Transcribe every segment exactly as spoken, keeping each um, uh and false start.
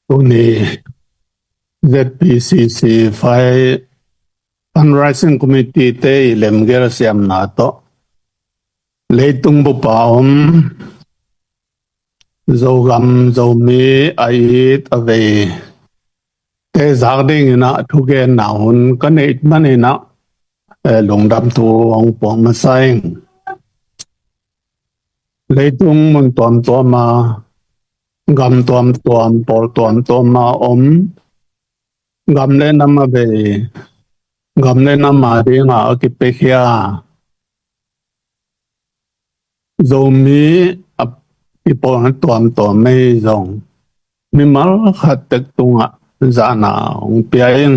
Tuni Z P C C Fai Fundraising Committee te i lemgel siamna tawh leitung bup a om Zogam Zomi a it a vei te zak dingin ah thugenna hun ka neih manin ah, eh, lungdam thu hong puak masa ing. Leitung mun tuamtuam a, gam tuamtuam, pawl tuamtuam a om, gam le nam a vei, gam le nam a dinga a kipiakhia Zomi a kipawlna tuamtuam ahi zong mimal khat tek tungah zahna hong pia ing.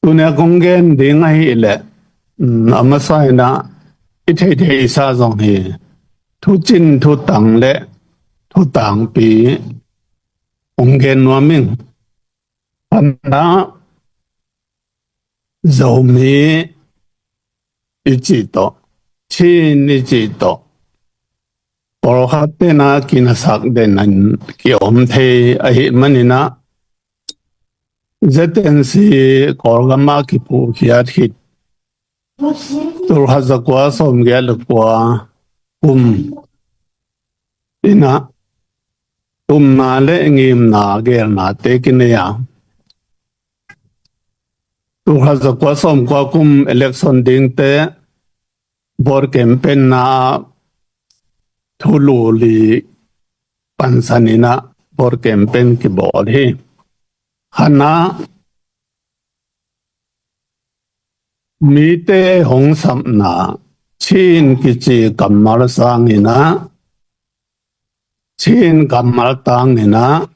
Tuni a kong gen ding ahih leh, um, a masa in ah i theihtheihsa zong hi, thucin thutang le thutangpi hong gen nuam ing. Khatna, Zomi i cih tawh, Chin i cih tawh, pawlkhat tena kinasak den in kiom thei ahih manin ah, Z N C Kawlgam a kiphuhkhiat khit tulkhat zakua sawmgiat le kua kum in ah, tumna le ngimna geelna te kinei a, tulkhat zakua sawmkua kum election dingte vote campaign na thulu li pansan in ah vote campaign kibawl hi. Khatna, mite hong sapna, Chin kici kammal sangin ah, Chin kammal tangin ah,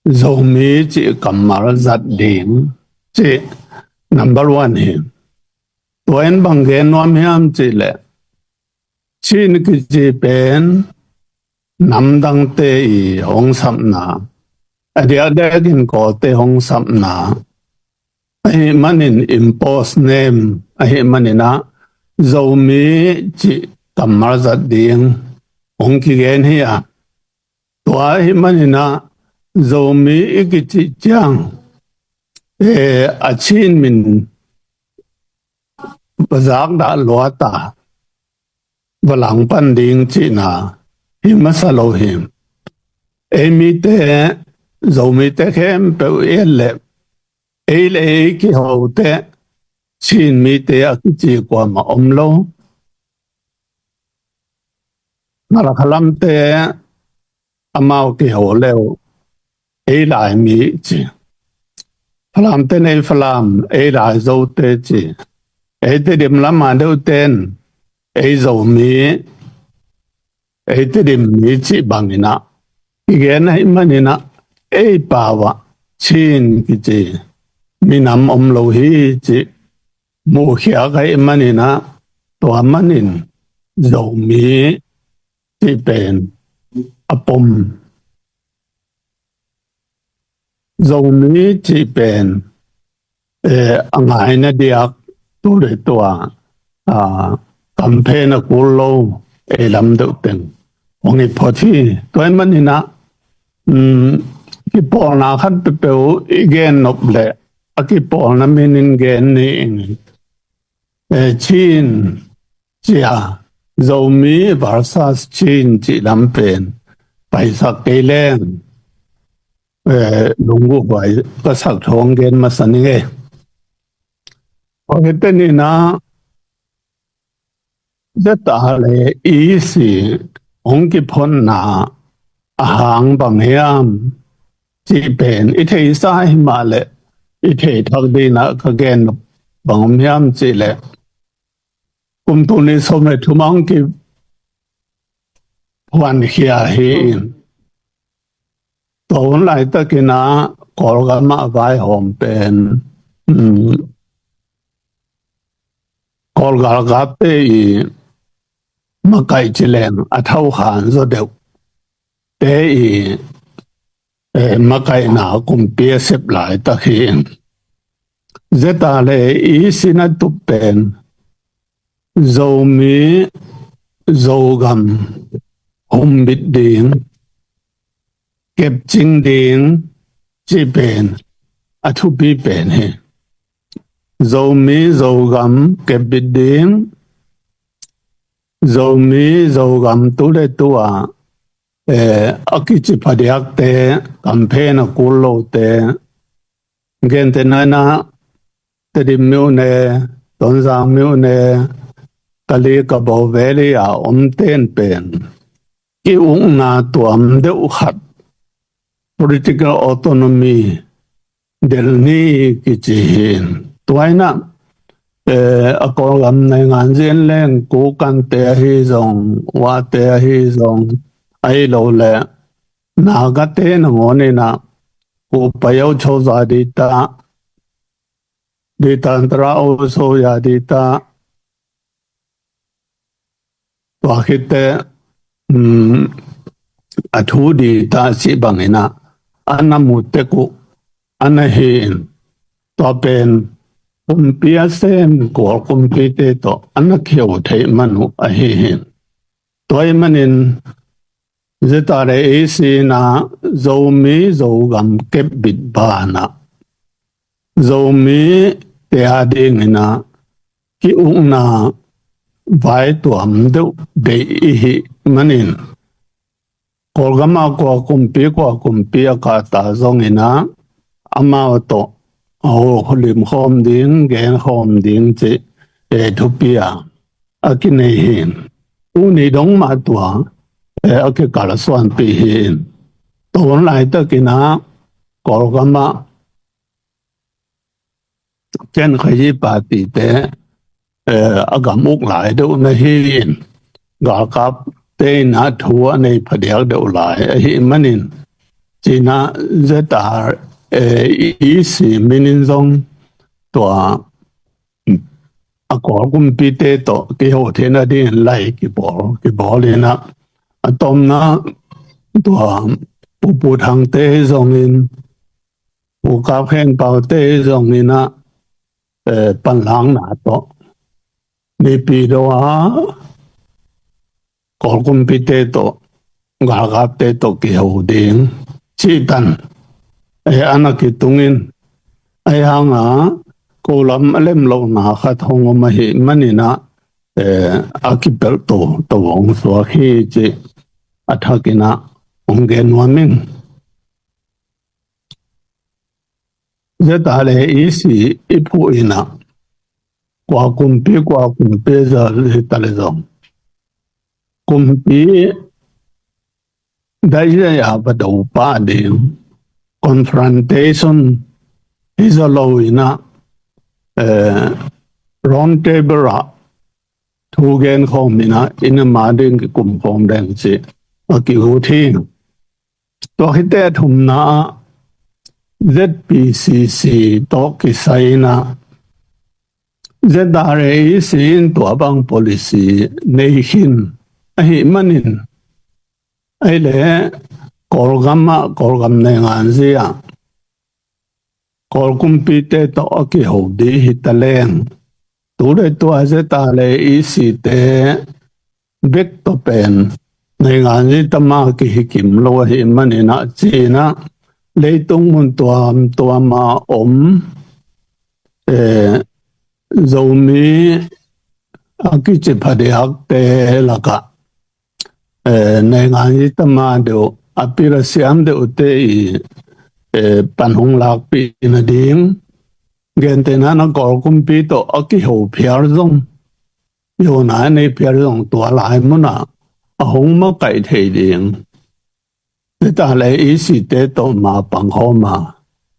Zomi cih kammal zat ding cih number one hi. Tua in bang gen nuam hiam cih leh, Chin kici pen namdangte i hong sapna, a diakdiakin Kawlte hong sapna ahih manin, impose name ahih manin ah, Zomi cih kammal zat ding hong kigen hi a. Tua ahih manin ah, Zomi i kicih ciang, eh, a Chin min va zak dah luat a, va langpan ding cihna hi masa lo hi. Ei mite, Zomite khempeuh i et leh, ei le ei kihote Chin mite a kici kuamah om lo. Malakhalamte amau kiho le uh, ei Laimi ci. Falamte nei Falam, ei Laizote ci. Ei Tedim lam a deuhte in ei Zomi, ei Tedim mi cih bangin ah kigen ahih manin ah, ei pau ah Chin kici minam om lo hi cih muhkhiak ahih manin ah, tua manin Zomi cih pen a pom. Zomi cih pen, eh, a ngaina diak tu le tua, ah, kamphen a kul lo ei lam deuh teng hong hi phot hi. Tua ahih manin ah, um, kipawlna khat peuhpeuh i gen nop leh a kipawlna min in gen ni ing. Eh, Chin cia, Zomi versus Chin cih lam pen paisak kei leng, eh, lungguhuai ka sak thawng gen masa ning e. Hong hi tenin ah, Z A le E C hong kiphonna a hang bang hiam cih pen i theihsa hi mah leh, i thei thak dingin ah ka gen bang om hiam cih leh, kum tul nih sawm le thum ah hong kiphuankhia hi in, tua hun laitakin ah Kawlgam ah vaihawm pen, um, Kawlgalkapte i makaih ci leng a thokhan zaw deuh te i, eh, makaihna kumpi a sep laitak hi. Z A le E C na tup pen Zomi, Zogam humbit ding, kepcing ding cih pen a thupi pen hi. Zomi Zogam kepbit ding, Zomi Zogam tu le tu-a, eh, a kici phadiakte, campaign a kul lote, gentehna-in ah Tedim myone, Tonzang myone, Kali Kabaw Valley a om ten pen ki-ukna tuam deuh khat, political autonomy delh ni kici hi. Tua in ah, eh, a Kawlgam naingan zi en leng Kokante ahi zong, Wate ahi zong, ahi lo le Nagate nangawn in ah, Kupayo Choza dita, dita Antara Oso ya dita, tua khit teh, um, a thu dita cih bangin ah, a na mu tek uh, a na hi in, tua pen kumpi a sem Kawl kumpite tawh a na kheu theih man uh ahi hi. Tua ahih manin, ZRA EC in ah Zomi Zogam kepbit banah, Zomite a dingin ah ki-ukna vai tuam deuh deih i hih manin, Kawlgam ah kua kumpi, kua kumpi a kahta zongin ah, amau tawh a ho limkhawm ding, genkhawm ding cih, eh, thupi a a kinei hi. Tuni dong mah tua, eh, a kikalsuanpih hi. Tua hun laitakin ah Kawlgam ah Kyankhayi party-te, eh, a gam uk lai deuh na hi in, galkapte in ah thu a nei phadiak deuh lai ahih manin, ci-in ah ZRA EC min in zong tua a Kawl kumpite tawh kiho theihna dingin lai kibawl, kibawl in ah, a tomna tua Pu Pu Thangte zongin, Pu Kap Kheng Paute zongin ah, eh, panlakna tawh Naypyidaw ah Kawl kumpite tawh, galkapte tawh kiho ding cih tan, eh, a na kitung in, ahi hang a ko lam a lem lohna khat hong om ahih manin ah, eh, a kipelh toto hong suak hi cih a thakin ah hong gen nuam ing. ZRA EC i phuh in ah, kua kumpi, kua kumpi za hi ta le zong, kumpi daizai a va do pah ding, confrontation hi zaw lo in ah, eh, round table ah thu genkhawm in ah, i nam a ding kikum khawm ding cih a ki-ut hi. Tua khit teh a thumna ah ZPCC tawh kisai in ah, ZRA EC in tua bang policy nei khin ahih manin, ahih leh Kawlgam ah, Kawlgam naingan zi ah Kawl kumpite tawh a kiho ding hi ta leng, tu le tu a ZRA EC-te bek tawh pen naingan zi tam a kihi kim lo ahih manin ah, ci-in ah leitung mun tuamtuam a om, eh, Zomi a kici phadiakte lakah, eh, naingan zi tam a deuh, a pil a siam deuhte i, eh, pan hong lakpih nading, gentehna-in ah Kawl kumpi tawh a kiho phial zong, i hona a nei phial zong, tua lai munah a hong makaih thei ding, ZRA EC-te tawh ma pangkhawm a,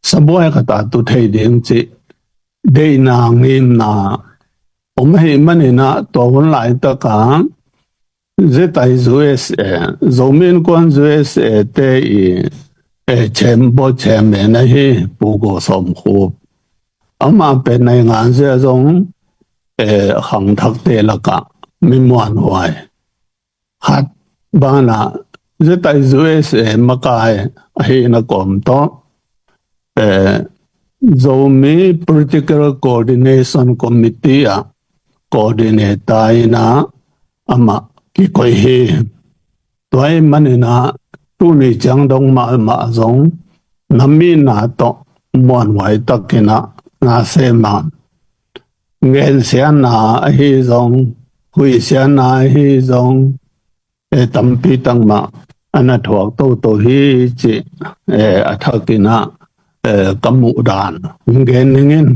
sabuai khat a tu thei ding cih deihna, ngimna om ahih manin ah, tua hun laitak a ZIUSA, Zomi Innkuan USA-te i, eh, chairman, board chairman ahi Pu Go Sawm Khup, amah pen naingan zi ah zong, eh, khangthakte lakah mi muanhuai khat banah, ZIUSA makai ahihna kawm tawh, eh, Zomi Political Coordination Committee ah coordinator in ah amah kikoih hi. Tua ahih manin ah tuni ciang dong mahmah zong na mitna tawh muanhuai takin ah na sem a, gensiatna ahi zong, huihsiatna ahi zong, e, tampi tak mah a na thuak toto hi cih, e, a thakin ah, e, ka muh dan hong gen ning in.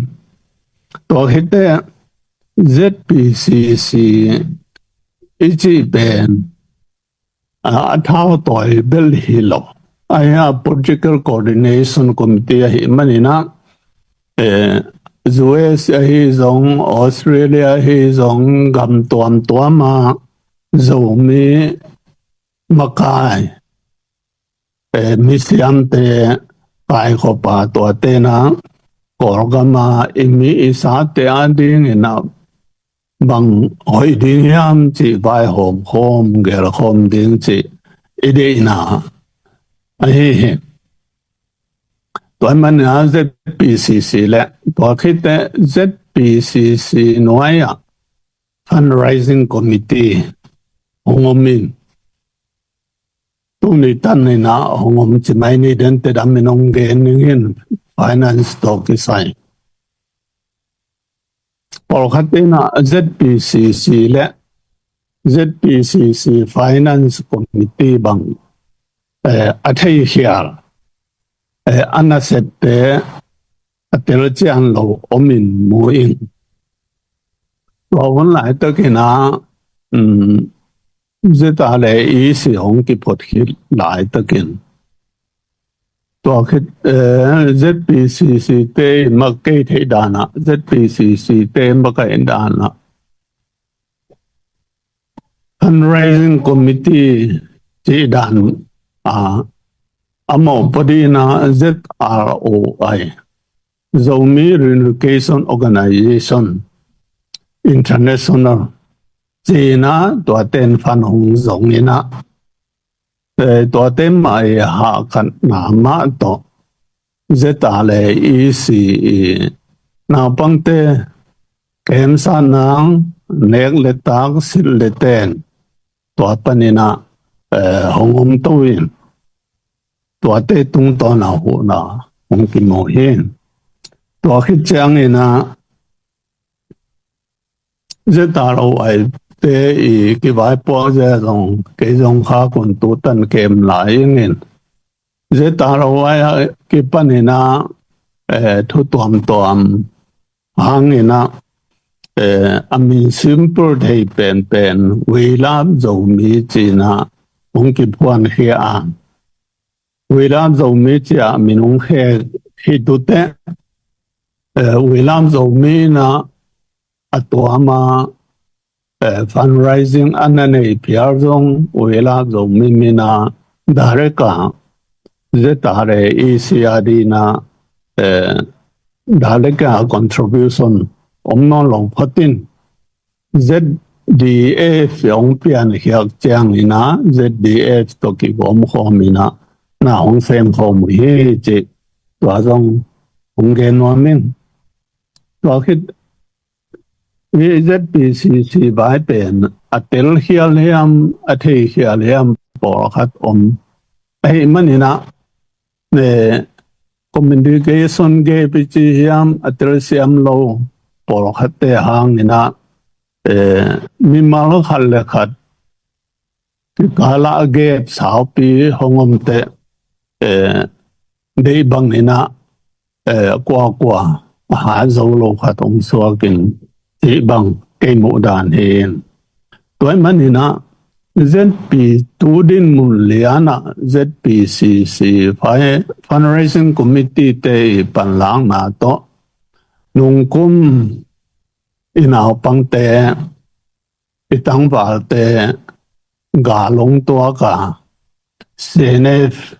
Tua khit teh Z P C C i cih pen, a, a thautawi bel hi lo. Ahi a Political Coordination Committee ahih manin ah, e, U S ahi zong, Australia ahi zong, gam tuamtuam ah Zomi makai, e, misiamte kaikhop a, tuate in ah Kawlgam a i mi i sate adingin ah bang hoih ding hiam cih vaihawm khawm, gelkhawm ding cih i deihna ahi hi. Tua ahih manin ah Z P C C le tua khit teh Z P C C nuai ah Fundraising Committee hong om in, tuni tan in ah hong om ci mai ni, den teh dam in hong gen ning in, finance tawh kisai. Pawlkhat in ah Z P C C le Z P C C Finance Committee bang, e, a theikhial, e, a nasepte a telcian lo om in mu ing. Tua hun laitakin ah, um, Z R A E C hong kiphut khit laitakin, tua khit, e, Z P C C te i makaih theih dan ah, Z P C C te i makaih dan ah Fundraising Committee cih dan a, a mawhpaw dingin ah Z R O I, Zomi Reunification Organization International ci-in ah tuate in fund hong zong in ah, e, tuate mah i hahkatna mah tawh Z R A E C i naupangte kemsatna, nek le tak, silh le ten, tua panin ah, e, hong om to in, tuate tungtawn a huhna hong kimu hi. Tua khit ciangin ah Z R O I te i kivaipuak zia zong, kei zong khak un, tu tan kem lai ing in. Z R O I a kipanin ah, e, thu tuamtuam hangin ah, e, a min simple thei penpen, We Love Zomi ci-in ah hong kiphuankhia a. We Love Zomi ci-a min hong khek khit uh teh, e, We Love Zomi in ah a tuam a, e, fundraising a na nei phial zong, We Love Zomi min a direct a, Z R A E C a dingin ah, e, direct a contribution om nawn lo phot in, Z D F hong piankhiat ciangin ah, Z D F tawh kigawm khawm in ah na hong sem khawm uh hi cih tua zong hong gen nuam ing. Tua khit, hih Z P C C vai pen a telkhial hiam, a theikhial hiam pawlkhat om ahih manin ah, e, communication gap i ci hiam, a telsiam lo pawlkhatte hangin ah, e, mimal khat le khat kikal ah gap saupi hong om teh, e, deih bangin ah, e, kuakua a hat zo lo khat hong suak in, cih bang kei muh dan hi in. Tua ahih manin ah Z P, tu dinmun lian ah Z P C C fai-, Fundraising Committee te i panlakna tawh, nungkum i naupangte, i tangvalte gal hong tuak a, C N F,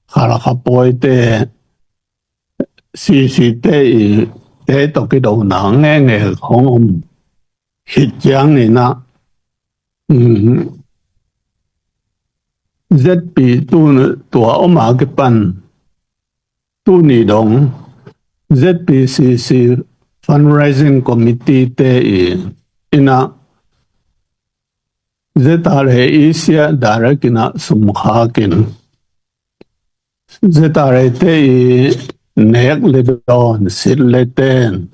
Khalkha pawite, C C te i, te tawh kidona ngenge hong om khit ciangin ah, um, Z P tu, tua om a kipan, tuni dong Z P C C Fundraising Committee te i, in ah, Z R A E C a direct in ah sum khak in, Zetarete i nek le dawn sit le ten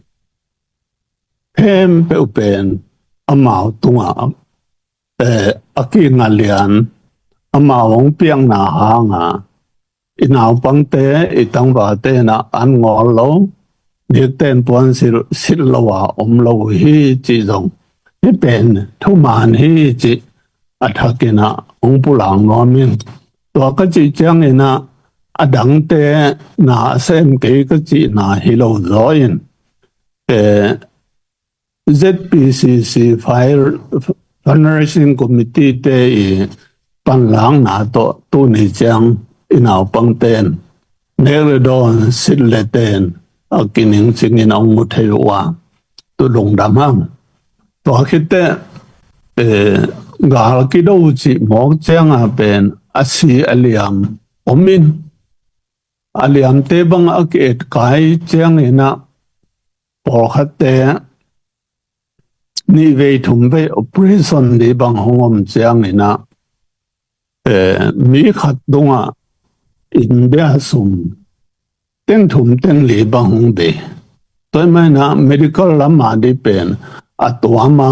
khempeuh pen amau tungah, eh, a kinga lian, amau hong piakna hanga i naupangte, i tangvate na an ngawl lo, nikten puan sil, sil lo a om lo hi cih zong hi pen thuman hi cih a thakinah hong pulak nuam in. Tua ka cih cianginah a dangte na a sem kei ka cihna hi lo zaw in, eh, Z P C C Fire Fundraising Committee te i panlakna tawh tuni ciang i naupangten nek le dawn sit le ten a kiningcingin a hong mu thei uh a, tu lungdam hang. Tua khitteh, eh, gal kido cih mawk cianga pen a si a liam om in, a liamte bang a ki-etkai cianginah pawlkhatte nih vei thum vei operation dih bang hong om cianginah, eh, mi khat tungah India sum teng thum teng li bang hong bei. Tua mahinah medical lama dih pen a tuama,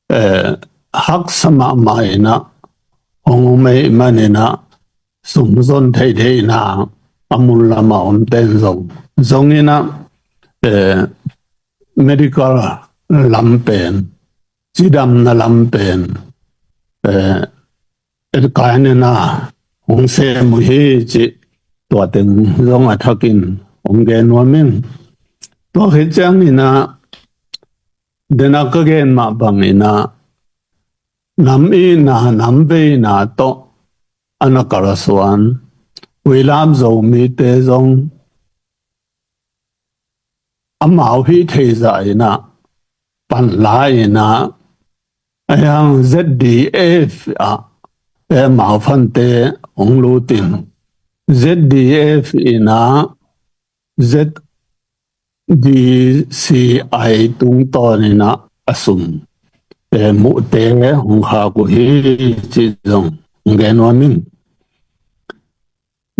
eh, haksa mahmah inah hong om ei maninah sum zon theihtheihna a mun lama omten zong, zonginah, eh, medical lam pen, cidamna lam pen, eh, etkainena hong sem uh hi cih tua teng zong a thakin hong gen nuam in. Tua khit cianginah dena ka gen mah banginah nam ihna nam veina tawh a na kalsuan Huilap Zomite zong amau hih theizah inah panla inah a hiang Z D F ah te amau fante hong lutin Z D F inah Z D C I tungtawn inah a sum, eh, muhte hong khak uh hi cih zong hong gen nuam in.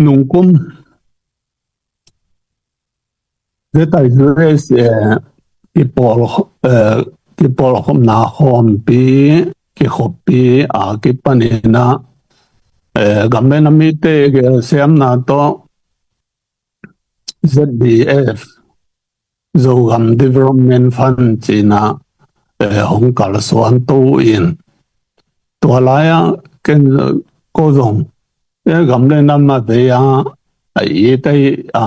Nungkum Zetai U S A kipawl, eh, kipawlkhopna khawmpi kikhoppi a kipaninah, eh, gambe namite gelsiamna tawh Z D F, Zogam Development Fund cinah, eh, hong kalsuan to in. Tua lai-ah ken ko zong, eh, gam le nam a vei-a a it ahi a,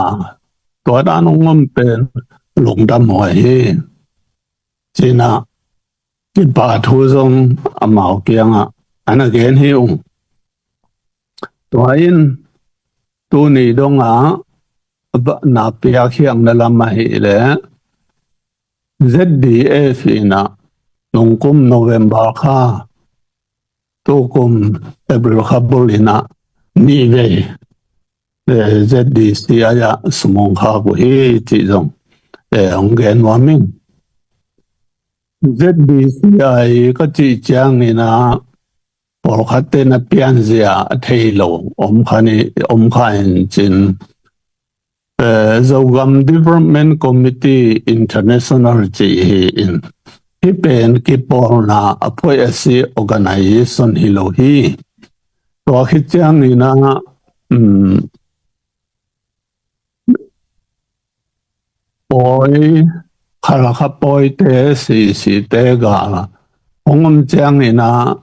tua dan hong om pen lungdam huai hi cinah kipa thu zong amau kiangah a na gen hi ung. Tua in tuni dongah na piakkhiatna lam ahih leh Z D F inah nungkum November kha, tukum April kha bul inah nih vei, eh, Z D C I ah sum hong khak uh hi cih zong, eh, hong gen nuam in. Z D C I ka cih cianginah pawlkhatte na pianzia a thei lo om kha ni, om kha in cin, eh, Zogam Development Committee International cih hi in, hih pen kipawlna a phoih a si organization hi lo hi. Tua khit cianginah, um, pawi, Khalkha pawite, sisite gal hong om cianginah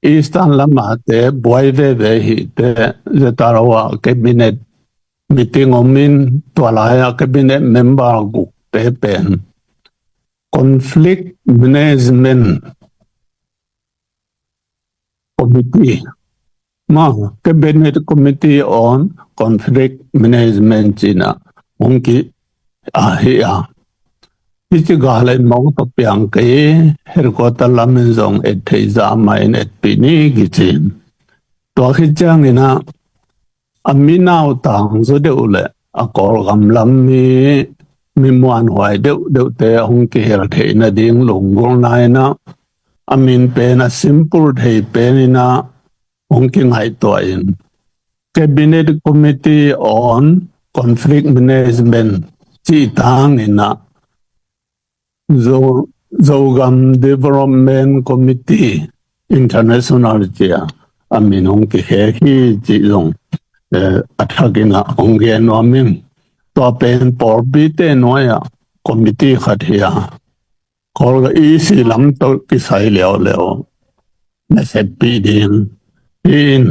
Eastern lamate buai veve hite, Zetaroa cabinet meeting om in, tua lai-ah cabinet member gukte pen Conflict Management Committee, ma, Cabinet Committee on Conflict Management cinah hong ki a hi a. Hih ci gal in mong tawh piang kei, headquarter lamin zong et theih zah mah in etpih ni kicin. Tua khit cianginah a mi nautang zaw deuh le a Kawlgam lam mi, mi muanhuai deuhdeuhte hong kihel theih nading lunggulhna inah a min pen a simple thei pen inah hong kingaihtuah in, K Cabinet Committee on Conflict Management cih tangin ah Zo-, Zogam Development Committee International cia a min hong kikhek hi cih zong, eh, a thakin ah hong gen nuam ing. Tua pen pawlpite nuai-ah committee khat hi a, Kawlgam E C lam tawh kisai leuleu na seppih ding hi in,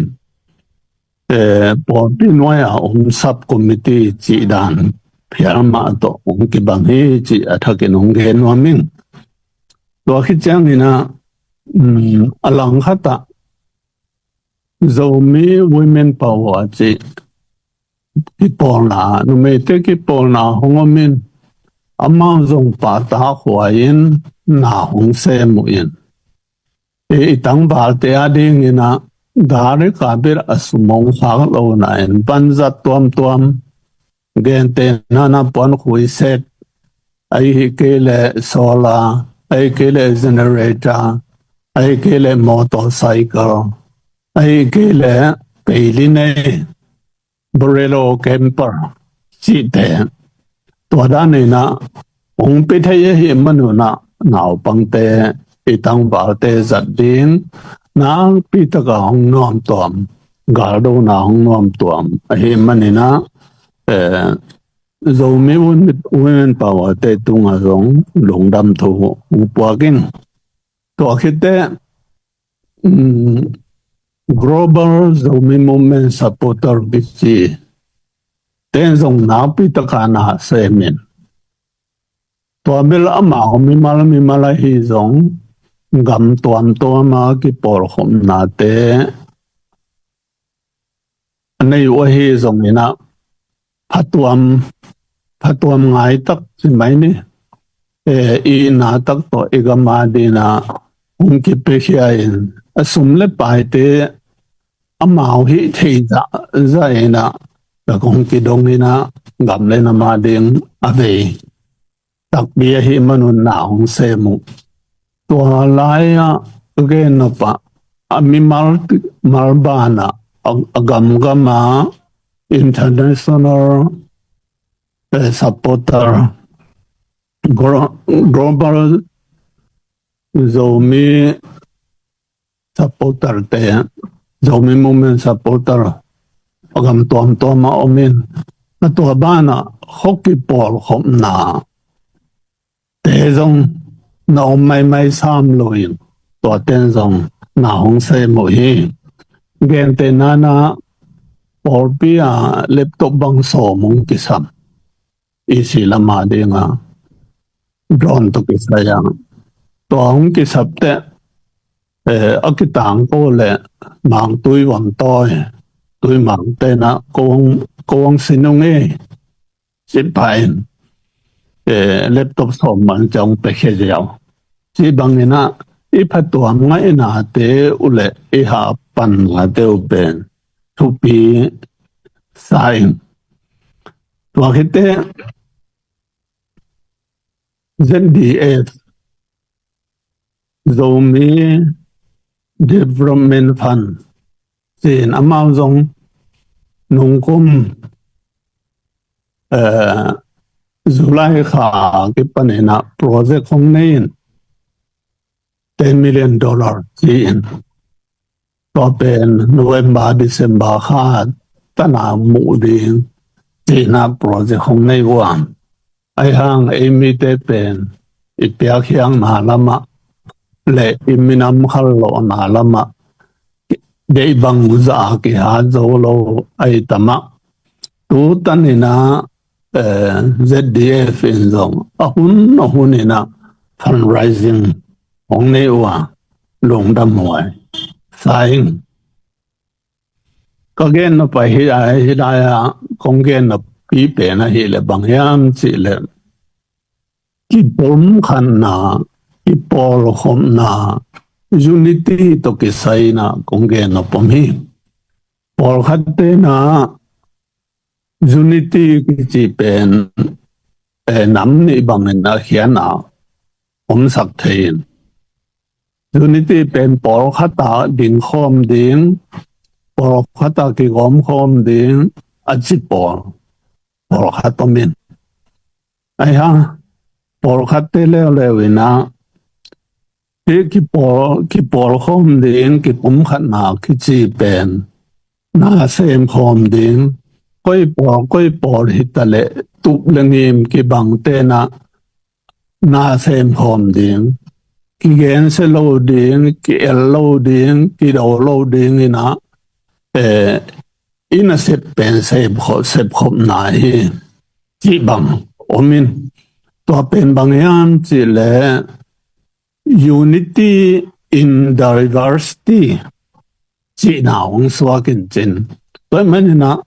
eh, pawlpi nuai-a om sub committee cih dan phial mah tawh hong kibang hi cih a thakin hong gen nuam ing. Tua khit ciangin ah, mm, a langkhat ah Zomi Women Power cih kipawlna, numeite kipawlna hong om in, amau zong pahtakhuai in na hong sem uh in. I, i tangvalte a dingin ah direct a bit a sum hong khak lo na in, vanzat tuamtuam, gentehna-in ah puankhui set, ahih kei leh solar, ahih kei leh generator, ahih kei leh motorcycle, ahih kei leh peili nei, Bolero, camper cihte, tua danin ah hong pia thei ahih manun ah naupangte, i tangvalte zat ding nakpi takin hong nuamtuam, galdona hong nuamtuam ahih manin ah, eh, Zomi Women, Women Power-te tungah zong lungdam thu hong puak ing. Tua khit teh, mm, Global Zomi Movement Supporter kici ten zong nakpi takin na sem in. Tua bel amau mimal mimal ahi zong gam tuamtuam a kipawlkhopnate a nei uh ahi zongin ah phatuam, phatuam ngai tak ci mai ni. Eh, i na tak tawh i gam a dingin ah hong kipiakhia in, a sum le paite amau hih theih zahzah in ah, ka hong kidong in ah, gam le nam a ding a vei takpi ahih manun na hong sem uh. Tua lai-ah ka gen nop ah, a mimal, mimal banah a, a gamgam a international, eh, supporter, glo-, global Zomi supporter-te, Zomi Movement Supporter a gam tuamtuam ah om in, a tua banah khuakip pawlkhopna te zong na om maimai sam lo in, tua ten zong na hong sem uh hi. Gentehna-in ah pawlpi ah laptop bang sawm hong kisam, E C lam a dingin drone tawh kisai a, tua hong kisap teh, eh, a kitangko leh mangtui vomtawi, tuimangte'n ah ko hong, ko hong sin ung ei, ci pah in, eh, laptop sawm bang ci hong piakhia ziau. Ci bangin ah i phatuam ngaihnate uh leh i hahpannate uh pen thupi sa ing. Tua khit teh Z D F, Zomi Development Fund, ci-in amau zong nungkum, eh, July kha kipanin ah project hong nei in, ten million dollar ci-in, tua pen November, December kha tan ah mu ding ci-in ah project hong nei uh a. Ahi hang ei mite pen i piakkhiatna lamah leh i minam khallawhna lamah deih bangzah a kihat zo lo ahi ta mah. Tu tanin ah, eh, Z D F in zong a hun a hunin ah fundraising hong nei uh a, lungdam huai sa ing. Ka gen nop ahi, ahi lai-ah kong gen nop pi pen ahih leh bang hiam cih leh, kipawlkhatna, kipawlkhopna, unity tawh kisai-in ah kong gen nop om hi. Pawlkhatte'n ah unity kici pen, eh, nam nih bangin a khiatna omsak thei in, unity pen pawlkhat ah dingkhawm ding, pawlkhat ah kigawmkhawm ding a ci pawl, pawlkhat om in. Ahi hang, pawlkhatte leuleu in ah, hih kipawl, kipawlkhawm ding, kipumkhatna kici pen na semkhawm ding, koi pawl, koi pawl hi ta leh tup le ngim kibangte in ah na semkhawm ding, kigensia lo ding, ki-el lo ding, kido lo ding in ah, eh, i nasep pen sepkhop, sepkhopna hi cih bang om in. Tua pen bang hiam cih leh unity in diversity cihna hong suak in cin. Tua ahih manin ah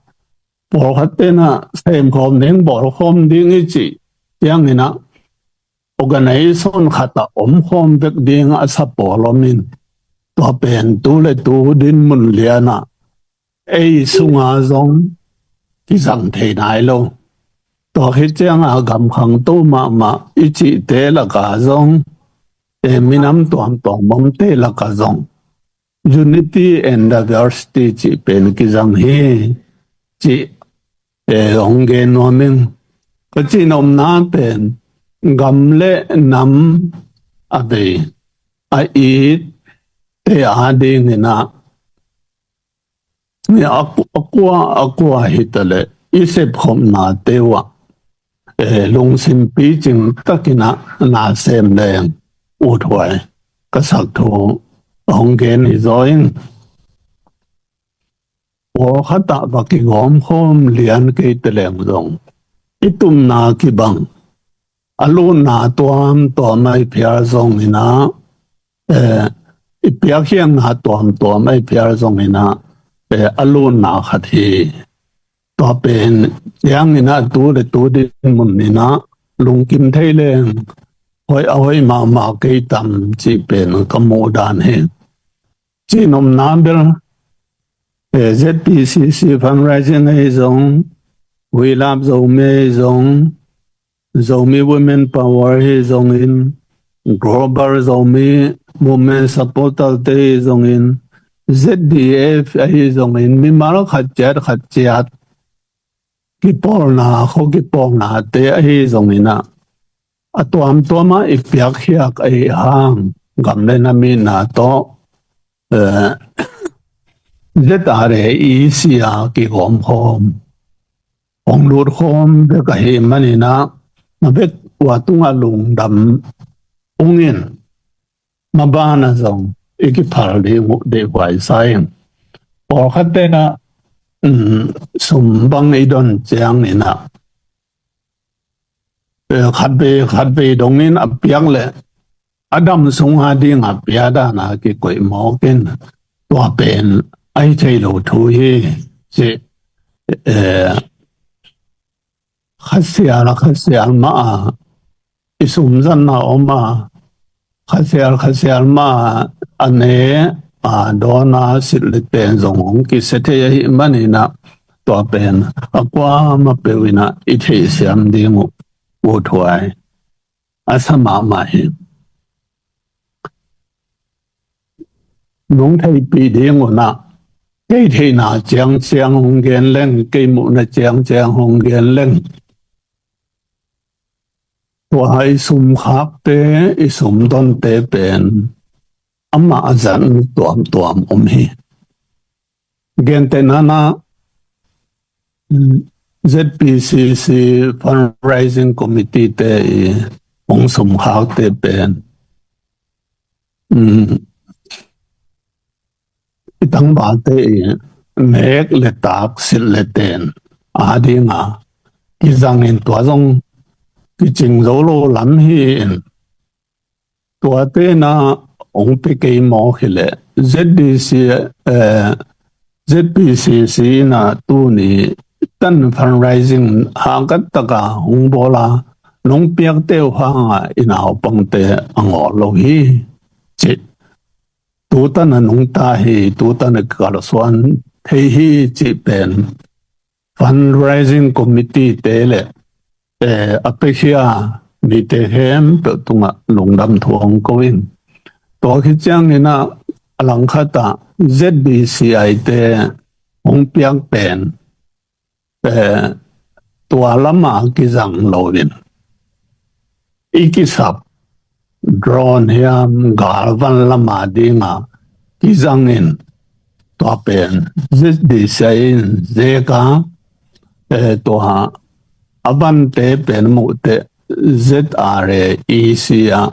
pawlkhatte in ah semkhawm ding, bawlkhawm ding i cih ciangin ah organization khat ah omkhawm vek ding a sa pawl om in. Tua pen tu le tu dinmun lian ah ei sunga zong kizang thei nai lo. Tua khit ciang a gam khangto mahmah i cihte lak ah zong, eh, minam tuamtuam omte lak ah zong unity and diversity cih pen kizang hi cih, eh, hong gen nuam ing. Ka cihnopna pen gam le nam a vei a itte ading in ah, a ku-, a kua, a kua hi ta leh i sepkhopnate uh ah, eh, lungsim picing takin ah na sem leng uthuai ka sak thu hong gen hi zaw ing. Pawlkhat ah va kigawmkhawm lian kei ta leng zong, i tupna kibang, a lutna tuamtuam a i phial zongin ah, eh, i piakkhiatna tuamtuam a i phial zongin ah, eh, a lutna khat hi. Tua pen ciangin ah tu le tu dinmun in ah lungkim thei leng hoih, a hoih mahmah kei tam cih pen ka muh dan hi. Cihnopna bel, eh, Z P C C fundraising ahi zong, We Love Zomi ahi zong, Zomi Women Power ahi zongin, Global Zomi Women Supporter te ahi zongin, Z D F ahi zongin, mimal khat ciat khat ciat kipawlna, kho kipawlnate ahi zongin ah, a tuamtuam ah i piakkhiat ahi hang, gam le nam itna tawh, eh, Z R A E C a kigawmkhawm, hong lutkhawm vek ahih manin ah, na vek ua tungah lungdam ung in, maban ah zong i kiphal ding uh deihhuai sa ing. Pawlkhatte in ah, um, sum bang i don ciangin ah, eh, khatvei, khatvei dongin a piak leh a dam sung ading a pia dan a kikoih mawk in, tua pen a hi thei lo thu hi, ci, eh, khasial, khasial mah a i sumzatna om a, khasial, khasial mah a ne a dawn a silh le ten zong hong kisia thei ahih manin ah, tua pen a kuamah peuh in ah i theihsiam ding uh uthuai a sa mahmah hi. Nong theihpih ding un ah, kei theihna ciangciang hong gen leng, kei muhna ciangciang hong gen leng, tua i sum khakte, i sum donte pen amah a zat tuamtuam om hi. Gentehna in ah, Z P C C Fundraising Committee te i hong sum khakte pen, um, i tangvalte i nek le tak, silh le ten ading a kizang in, tua zong kicing zo lo lam hi in, tuate in ah hong pia kei mawk hi leh Z D C, eh, Z P C C in ah tuni tan fundraising hangkat tak a hong bawl a, nong piakte uh hang a i naupangte a ngawl lo hi, ci. Tutan a nungta hi, tutan a kalsuan thei hi, cih pen fundraising committee te le, eh, a piakhia mite khempeuh tungah lungdam thu hong ko ing. Tua khit ciangin ah, a langkhat ah Z B C I te, hong piak pen, eh, tua lama kizang lo in, i kisap drone hiam, galvan lama dinga kizang in, tua pen Z D C in zeka, eh, tua a vante pen muhte Z R A E C a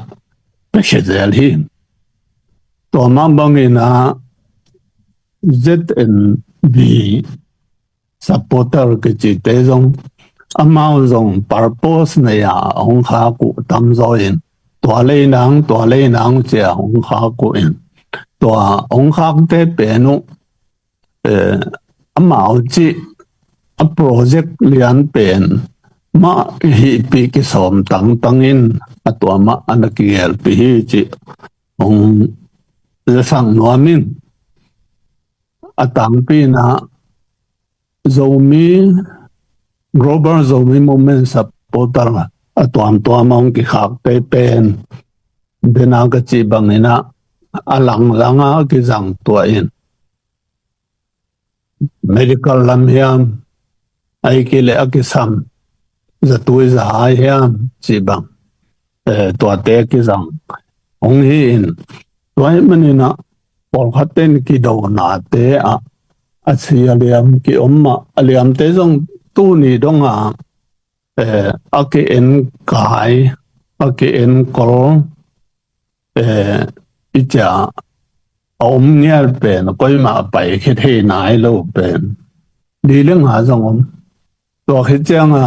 pekhia zel hi. Tua mah bangin a Z N V supporter kicite zong, amau zong purpose nei a hong khak uh tamzaw in, tua lei nang, tua lei nang cia hong khak uh in, tua hong khakte pen uh, eh, amau cih a project lian pen mah hihpih kisawm tangtang in, a tua mah a na kigelpih hi cih hong zasak nuam in. A tangpi in a Zomi, Global Zomi Movement supporter a tuamtuam a hong kikhakte pen, dena ka cih bangin a, a langlanga kizang tua in, medical lam hiam, ahih kei leh a kisam, zatui zahai hiam cih bang, eh, tuate kizang hong hi in, tua ahih manin a pawlkhat ten kidonate ah a si a liam kiom mah, a liamte zong tuni dong a, eh, a ki-enkai, a ki-enkol, eh, i cia a om ngial pen, koimah a paikhia thei nai lo pen li le nga zong om. Tua khit ciang a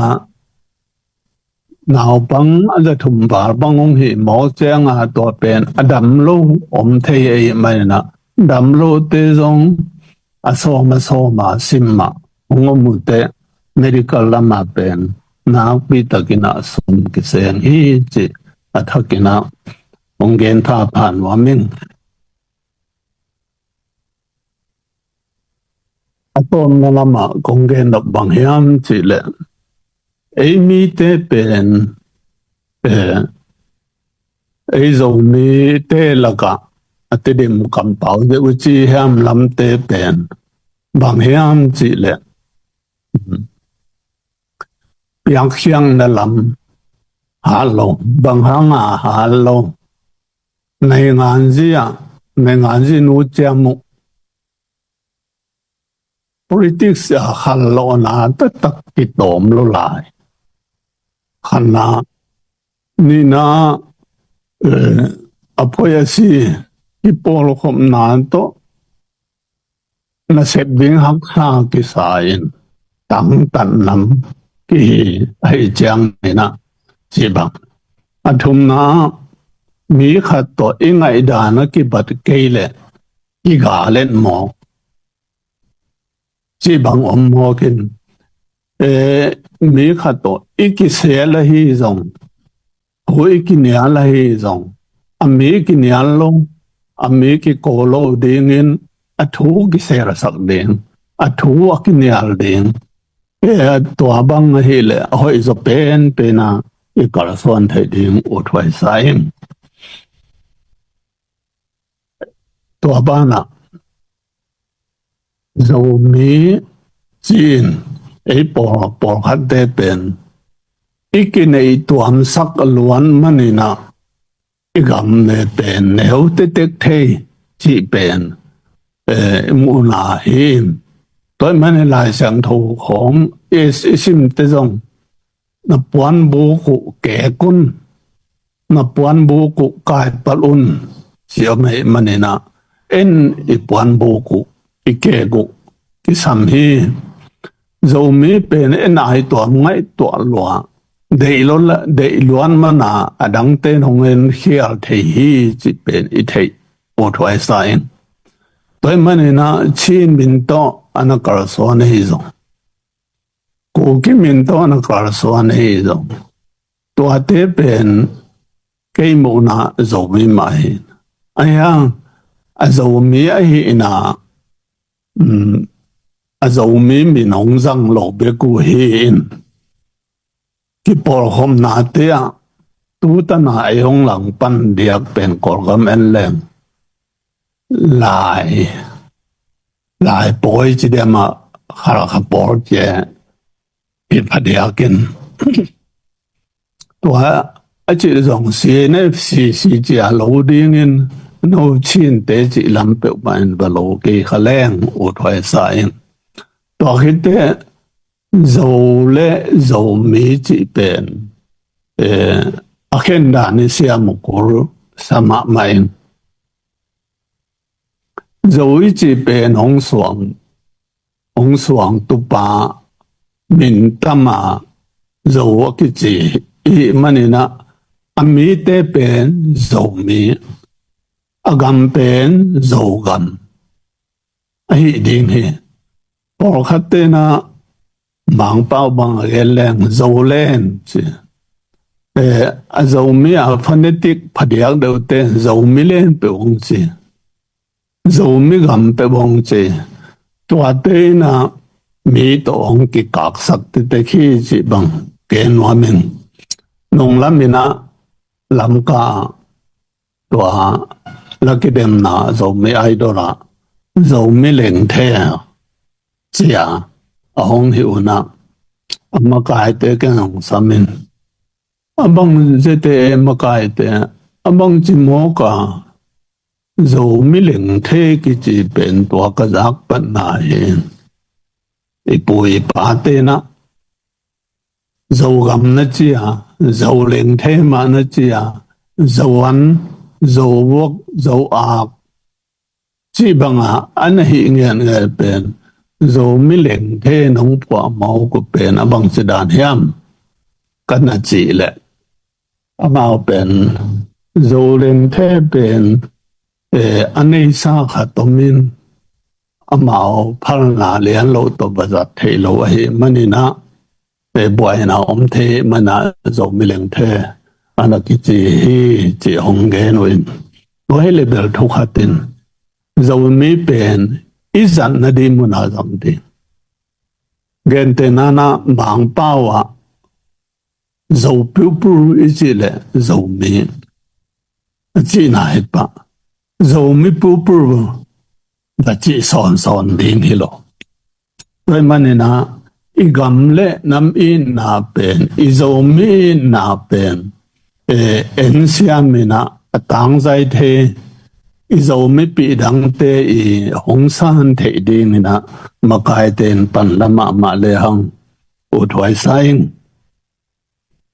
naupang a za thum val bang hong hih mawk ciang a, tua pen a dam lo om thei ahih manin a, dam lote zong a sawm a sawm a sim mah hong om uh teh, medical lam a pen nakpi takin a sum kiseng hi cih a thakin a hong gen thapha nuam ing. A tawpna lam ah kong gen nop bang hiam cih leh, ei mite pen, eh, ei Zomite lakah a Tedim kampau deuh uh ci hiam lamte pen bang hiam cih leh, piakkhiatna lam hat lo, bang hang a hat lo, nainganzi ah, nainganzi nu ciam uh, politics ah khanlawhna taktak kitawm lo lai. Khatna, nihna, eh, a poi a si kipawlkhopna tawh nasep ding haksa kisa in tangtat nam kihi ahih ciangin a, cih bang. A thumna, mi khat tawh i ngaihdan a kibat kei leh kigal et mawk, cih bang om mawk in, eh, mi khat tawh i kisel ahi zong, thu i kinial ahi zong, a mi kinial lo, a mi kiko lo dingin a thu kiselsak ding, a thu a kinial ding, eh, tua bang ahih leh a hoih zaw penpen a i kalsuan theih ding uthuai sa ing. Tua banah Zomi ci-in ei pawl, pawlkhatte pen i kineih tuamsak luan manin a, i gam ne pen neu tektek thei cih pen, eh, i muhna hi. Tua ahih manin Lai Siangtho khawng i, i simte zong, na puanbuk uh kek un, na puanbuk uh kaipalh un, ci om ahih manin a, en i puanbuk uh, i kek uh kisam hi. Zomi pen en a i tuam ngaihtuah lua, deih lo la, deih luan man a, a dangte in hong en khial thei hi cih pen i theih uthuai sa ing. Tua ahih manin a Chin min tawh a na kalsuan ahi zong, Kuki min tawh a na kalsuan ahi zong, tuate pen kei muhna Zomi mah hi. Ahi hang a Zomi ahihna, um, a Zomi min hong zang lo bek uh hi in, kipawlkhopnate ah tu tan a ei hong langpan diak pen Kawlgam en leng Lai, Laipawi ci diam ah Khalkha pawl ci e, i phadiakin. Tua a cih zong C N F C C ci a lo dingin no Chin te cih lam peuhmah in va lo kei kha leng ut huai sa in. Tua khit teh Zo le Zomi cih pen, eh, a khen dan i siam uh kul sa mahmah in. Zo i cih pen hong suang, hong suang tupa min tam a Zo a kici i hih manin ah a mite pen Zomi, a gam pen Zogam ahi ding hi. Pawlkhat ten ah Mangpau bang a gen leng Zolen ci. Eh, a Zomi a phonetic phadiak deuh te Zomi len peuh hong ci. Zomi gam peuh hong ci. Tuate in ah mi tawh hong kikaksak tete khi cih bang gen nuam in. Nunglam in ah Lamka tua la kidemna Zomi Idol ah Zomi Lengthe ci a a hong hi un ah a makaite keng hong sam in. A bang zete e makaite, a bang ci mawk a Zomi Lengthe kici pen tua ka zak patna hi. I pu i pate in ah Zogam na ci a, Zolengthe mah na ci a, Zoan, Zowok, Zoak cih bang a a na hih ngiatngiat pen Zomi Lengthe nong phuah mawk uh pen a bang ci dan hiam ka na cih leh, amau pen Zolengthe pen, eh, a neisa khat om in amau phalna lian lo tawh va zat theih lo ahih manin ah, eh, buaina om thei manin ah Zomi Lengthe a na kici hi cih hong gen uh in. Tua hi leh bel thu khat in Zomi pen i zat nading mun ah zat ding. Gentehna in ah Mangpau ah Zo pupur i cih leh Zomi a cihna hi pah. Zomi pupur va cih sawnsawn ding hi lo. Tua ahih manin ah i gam le nam itna pen, i Zomi itna pen, eh, en siam in ah a tangzai thei, i Zomipih dangte i hong san theih dingin ah makaite in pan la mahmah lehang ut huai sa ing.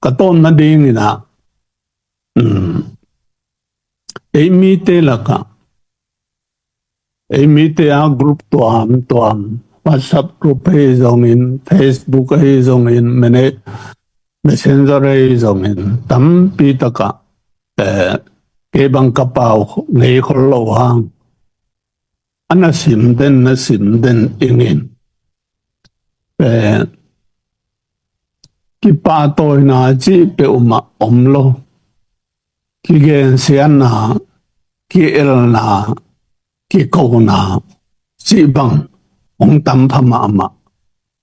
Ka tawpna dingin ah, um, ei mite lakah, ei mite a group tuamtuam, WhatsApp group ahi zongin, Facebook ahi zongin, mene-, Messenger ahi zongin, tampi takah, eh, kei bang ka pau ngei khol lo hang, a na sim den, na sim den ingin, eh, kipahtawina cih peuhmah om lo. Kigensiatna, ki-elna, kikona cih bang hong tam pha mahmah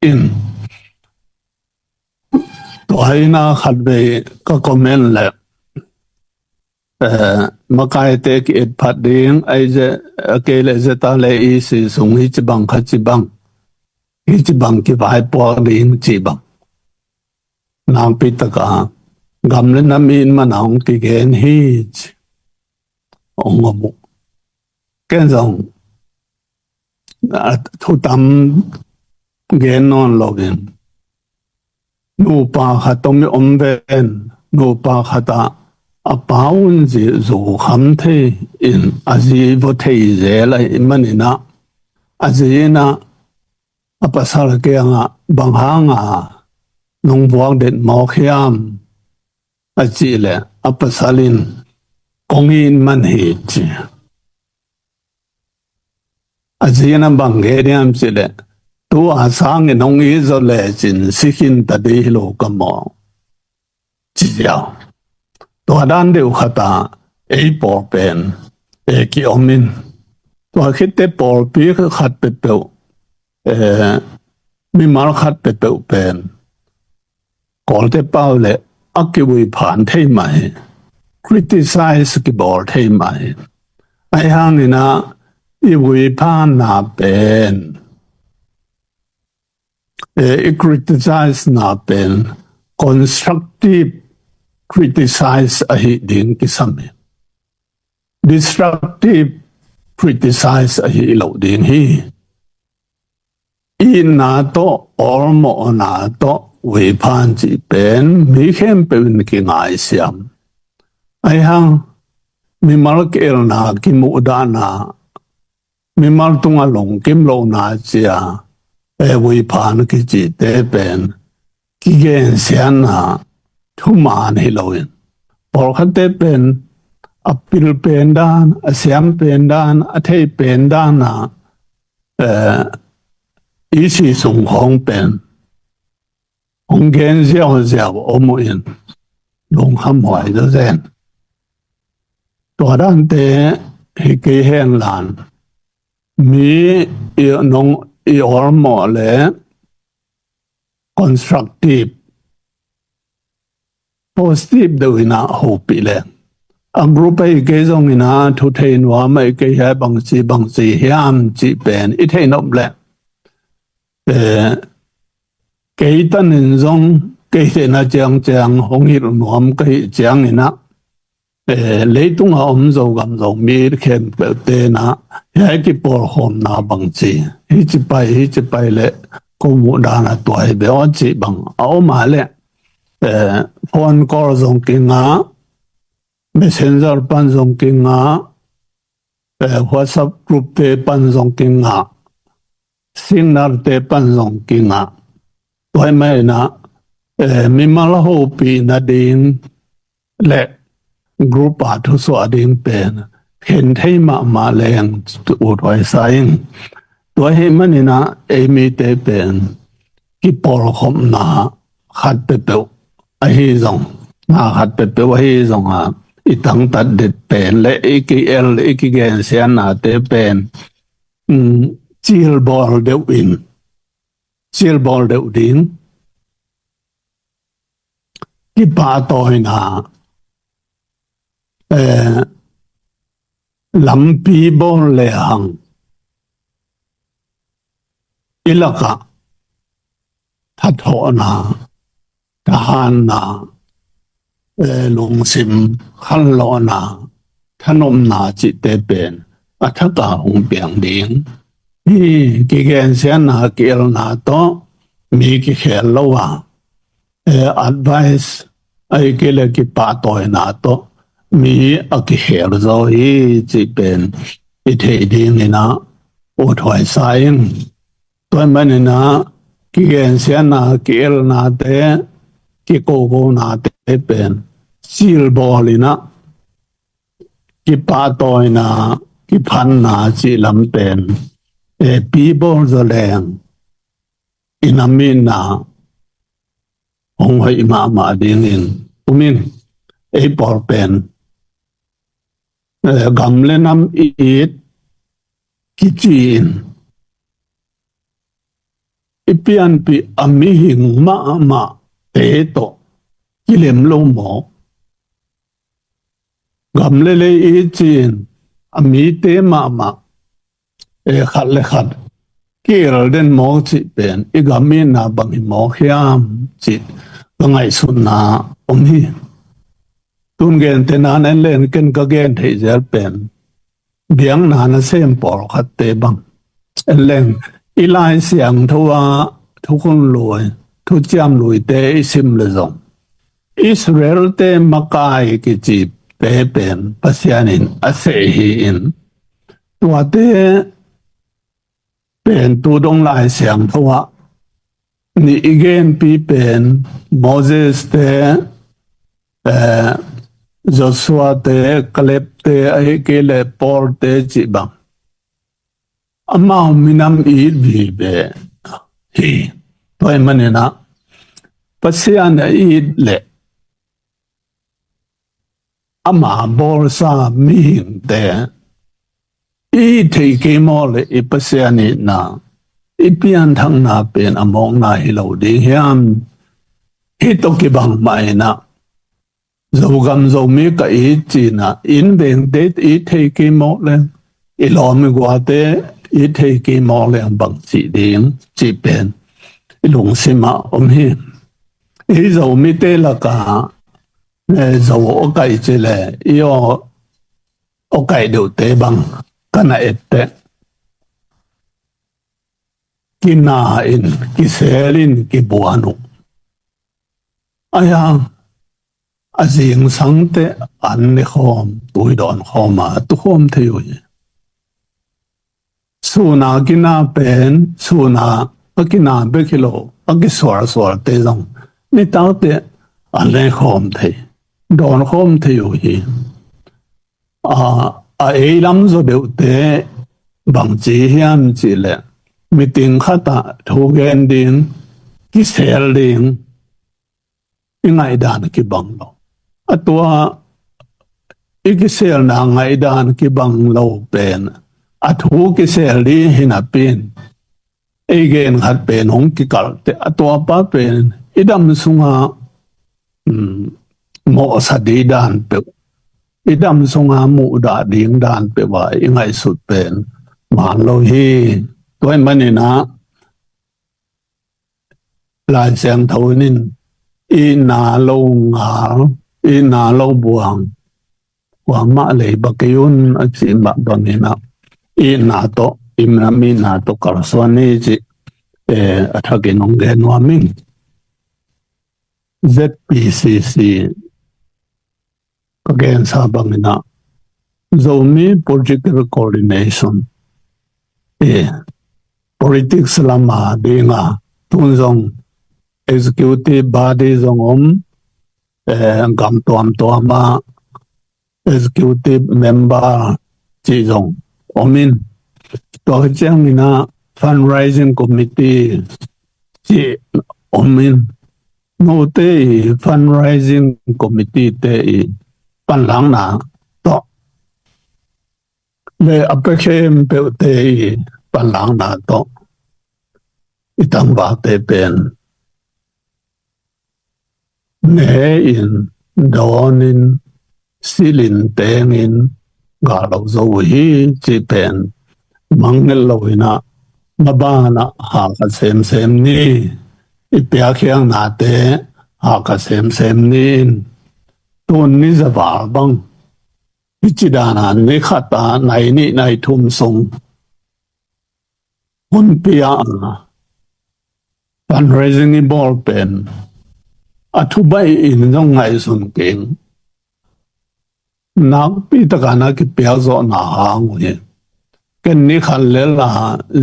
in. Tua hi in ah khatvei ka comment leh, eh, makaite ki-et phat ding, ahi zeh, a kei leh zeta le i si sung hi ci bang kha ci bang, hi ci bang kivaipuak ding ci bang. Nakpi takah gam le nam it man a hong kigen hi ci hong om uh. Ken zong, a, thu tam gen nawn loin, nupa khat om i om ven, nupa khat ah a pa un zi zu kham thei in a zi vua thei zel ahih manin ah, a zi in ah a pasal kiangah, "Bang hanga nong vuak det mawk hiam?" a cih leh a pasal in, "Kong it man hi," ci. A zi in ah bang gen hiam cih leh, "Tua sangin hong it zaw lecin si khin ta ding hi lo ka maw," ci ziau. Tua dan deuh khat ah ei pawl pen, eh, ki-om in. Tua khit teh pawlpi khat peuhpeuh, eh, mimal khat peuhpeuh pen Kawlte pau leh a kiui phan thei mah hi. Criticize kibawl thei mah hi. Ahi hangin ah i vuiphanna pen, eh, i criticize na pen constructive criticize ahi ding kisam hi. Destructive criticize ahi lo ding hi. Itna tawh, awlmawhna tawh vuiphan cih pen mi khempeuh in kingaisiam. Ahi hang mimal ki-elna, kimuhdahna, mimal tungah lungkim lohna cia, e, vuiphan kicite pen kigensiatna thuman hi loin, pawlkhatte pen a pil pen dan, a siam pen dan, a thei pen dan a, eh, i si sung khawng pen hong gen ziauziau om uh in, lungkham huai zazen. Tua dante hi kei hen lan, mi i nong i awlmawh le constructive, positive deuh inah hopih le, a group ahi kei zong inah thu thei nuam ahi kei, hia bangci bangci hiam cih pen i thei nop le, eh, kei tanin zong kei theihna ciangciang hong hilh nuam ka hih ciang inah, eh, leitunga om Zogam Zomi khempeuh tenah hiai kipawlkhawmna bangci, hici pai, hici pai le ko muh dana tua hi beh aw cih bang a om a le, eh, phone call zong kingah, messenger pan zong kingah, eh, WhatsApp group te pan zong kingah, Signal te pan zong kingah. Tua ahih manin ah, eh, mimal hopih nading le group a thusuah ding pen khen thei mahmah leng ut huai sa ing. Tua ahih manin ah ei mite pen kipawlkhopna khat peuhpeuh ahi zong, na khat peuhpeuh ahi zong a, i tangtat det pen le i ki-el, i kigensiatnate pen, um, cilbawl deuh in, cilbawl deuh ding, kipahtawina, eh, lampi bawl lehang i lakah thathawhna, thahatna, eh, lungsim khanlawhna, thanopna cihte pen a thaka hong piang ding hi. Kigensiatna, ki-elna tawh mi kikhel lo a, eh, advice ahih kei leh kipahtawina tawh mi a kikhel zaw hi cih pen i theih dingin ah ut huai sa ing. Tua ahih manin ah kigensiatna, ki-elnate, kikokonate pen cilbawl in ah, kipahtawina, kiphanna cih lam pen, eh, pibawl zaw leng i namitna hong hoih mahmah dingin um ing. Ei pawl pen, eh, gam le nam i it kici in, i pianpih a mihing mahmahte tawh kilem lo maw? Gam le lei i it ci-in a mite mahmah, eh, khat le khat ki-el den maw cih pen i gam itna bang hi mawk hiam cih ka ngaihsutna om hi. Tun gente nan en leng ken ka gen theih zel pen biakna nasem pawlkhatte bang en leng, i Lai Siangtho ah thukhun lui, thuciam luite i sim le zong Israel-te makai kicite pen Pasian in a seh hi-in, tuate pen tu dong Lai Siangtho ah nih i genpi pen Moses-te, eh, Joshua-te, Caleb-te, ahih kei leh Paul-te cih bang amau minam it vive hi. Tua ahih manin ah Pasian a it leh ama bawlsa mihingte i theih kei maw le i Pasian itna, i pianthakna pen a mawkna hi lo ding hiam? Hih tawh kibang mah in ah Zogam Zomi ka it ci-in ah inn vengte i theih kei maw le, i lawm i guate i thei kei mawk leng bang cih ding cih pen i lungsimah om hi. Ei Zomite lakah eh, Zo aw kaih ci le i aw, aw kaih deuhte bang ka na etteh kina in, kisel in, kibuan uh. Aia a zingsangte an ne khawm, tui dawn khawm a tukhawm thei uh hi. Suna kina pen suna a kina bek hi lo, a kisualsualte zong nitakte an ne khawm thei, dawn khawm thei uh hi. A, a ei lam zaw deuhte bang ci hiam cih leh, meeting khatah thu gen ding, kisel ding, i ngaihdan kibang lo. A tua i kiselna ngaihdan kibang lo pen a thu kisel ding hi napi in, ei gen khat pen hong kikalh teh a tuapa pen i dam sunga, um, mawhsa ding dan peuh, i dam sunga muhdah ding dan peuh a i ngaihsut pen man lo hi. Tua ahih manin ah Lai Siangtho in itna lo ngal, itna lo buang, kuamah lei bang kei un a cih mah bangin ah itna tawh, itna tawh kalsuan ni cih, eh, a thakin hong gen nuam ing. Z P C C ka gensa bangin ah Zomi Political Coordination, eh, politics lama dinga tun zong executive body zong om, eh, gam tuamtuama executive member cih zong om in, tua ciangin ah fundraising committee cih om in, note i fundraising committee te i panlakna tawh le a pia khempeuhte i panlakna tawh i tangvalte pen ne in, dawn in, silh in, teng in gal lo zo uh hi cih pen mangngilh lo in ah, mabanah hahkat semsem ni. I piakkhiatnate hahkat semsem ni in, tun ni za val bang, hih ci dan a ni khat a nai nih nai thum sung hun pia a fundraising i bawl pen a thubaih in zong ngaihsun keng. Nakpi takin a kipiak zawhna hang uh hi. Ken ni khat lel a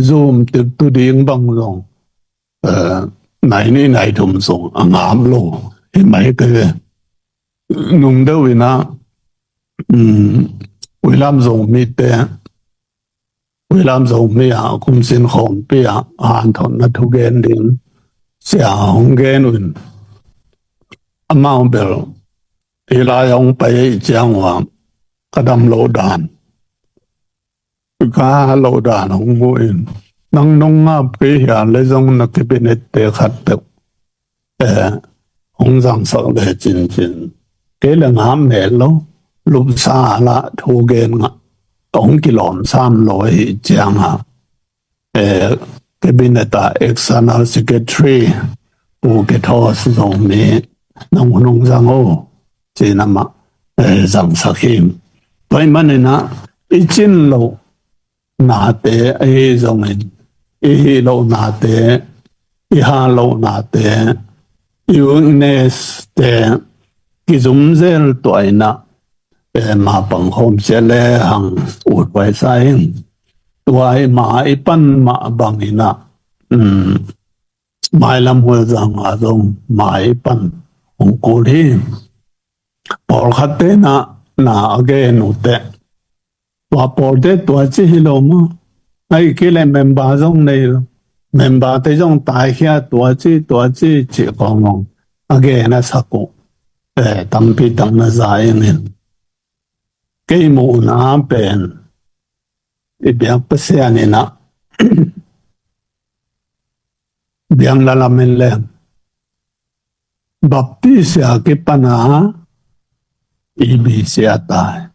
Zoom tip tu ding bang zong, eh, nai nih nai thum sung a ngam lo hi mai ka ve. Nung deuh in ah, um, William Zomi te, William Zomi a kumsin khawmpi a hanthotna thugen ding sia hong gen uh in, amau bel hih lai a hong pai ahih ciang ua ka dam loh dan, ka loh dan hong mu in, nang nong ngap kei hia le zong na cabinet te khat peuh, eh, hong zangsak le cincin, kei le ngap mel lo, lupsa la thu gen ngah hong kilawm sam lo ahih ciang a, eh, cabinet a external secretary Pu Kethos Zomi nang hun hong zang o, ci-in amah, eh, zangsak hi. Tua ahih manin ah i cin loh nate ahi zongin, i hih loh nate, i hal loh nate, i weakness te kizumzel tuah in ah, eh, mapang khawm sia le hang uthuai sa ing. Tua i ma i pan mah bangin ah, um, mailam hualzang a zong ma i pan hong kul hi. Pawlkhat te na, na a gen uh teh, tua pawlte tua ci hi lo maw? Ahih kei leh member zong nei lo. Member te zong taikhia tua ci, tua ci, ci khawng a gen a sak uh, eh, tampi tak na za ing in. Kei muhna pen i biak Pasian in ah biakna lam in leng Baptist a kipan a E B C a tai.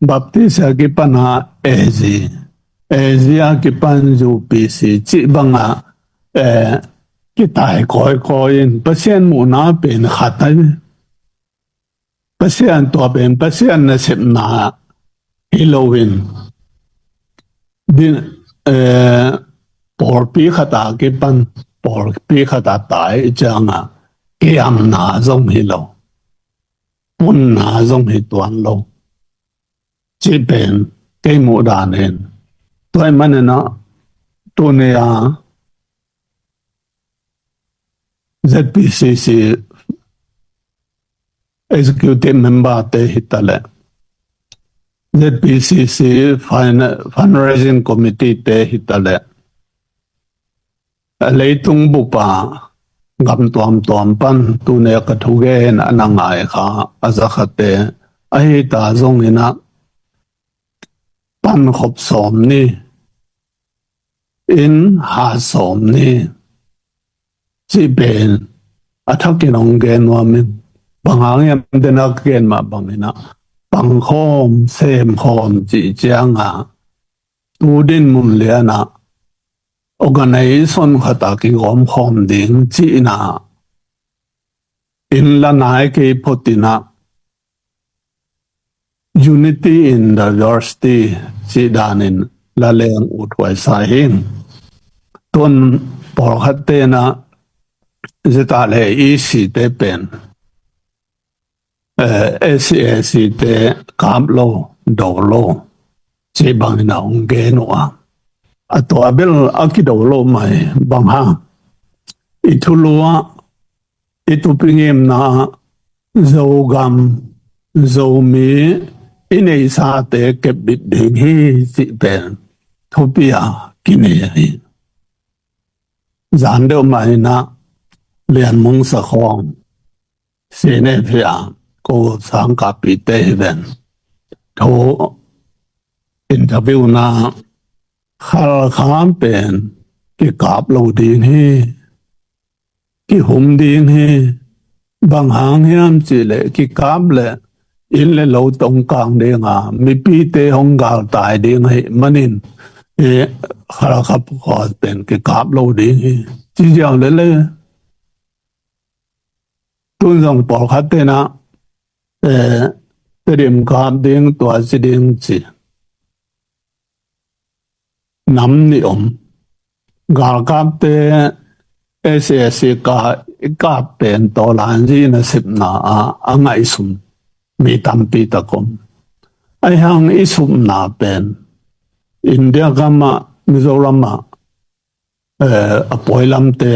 Baptist a kipan a AG, AG a kipan UPC cih bangah, eh, kitai kawikawi in Pasian muhna pen khat ahi. Pasian tua pen Pasian nasepna hi loin din, eh, pawlpi khat a kipan pawlpi khat a tai ciangah kiamna zong hi lo, punna zong hi tuan lo. Cih pen kei muh dan in tua ahih manin ah tuni a ZPCC executive member te hi ta leh, ZPCC fina-, fundraising committee te hi ta leh, a leitung bup a gam tuamtuam pan tuni a ka thugen a na ngai kha a za khate ahi ta zongin ah pankhop sawm ni, in hat sawm ni cih pen a thakin hong gen nuam ing. Bang hang hiam, den a ka gen mah bangin ah pangkhawm semkhawm cih ciangah tu dinmun lianah organization khat a kigawmkhawm ding cihna in la nai kei phot in ah Unity in Diversity cih danin la leng uthuai sa hi. Tun pawlkhat te in ah zita le EC te pen, eh, SAC te kap lo, do lo cih bangin ah hong gen uh a, a tua bel a kido lo mai bang hang, i thulu ah i tupi ngimna Zogam, Zomi i neisate kepbit ding hi cih pen thupi a kinei ahi. Zan deuh mah in ah Lian Mung Sa Khawng, CNF a ko sangkahpite hi ven, thu interview na Khalkha pen kikap lo ding hi, kihum ding hi. Bang hang hiam cih leh kikap leh inn le lo tawh kang ding a, mipite hong galtai ding ahih manin, eh, Khalkha khua pen kikap lo ding hi, ci ziau lel e. Tun zong pawlkhat te in ah, eh, Tedim kap ding, tua ci ding ci. Nam nih om. Galkapte SAC ka, i kap pen Tawlanzi nasepna ah a ngaihsun mi tampi tak om. Ahih hang i supna pen India gam ah, Mizoram ah, eh, a pawi lamte,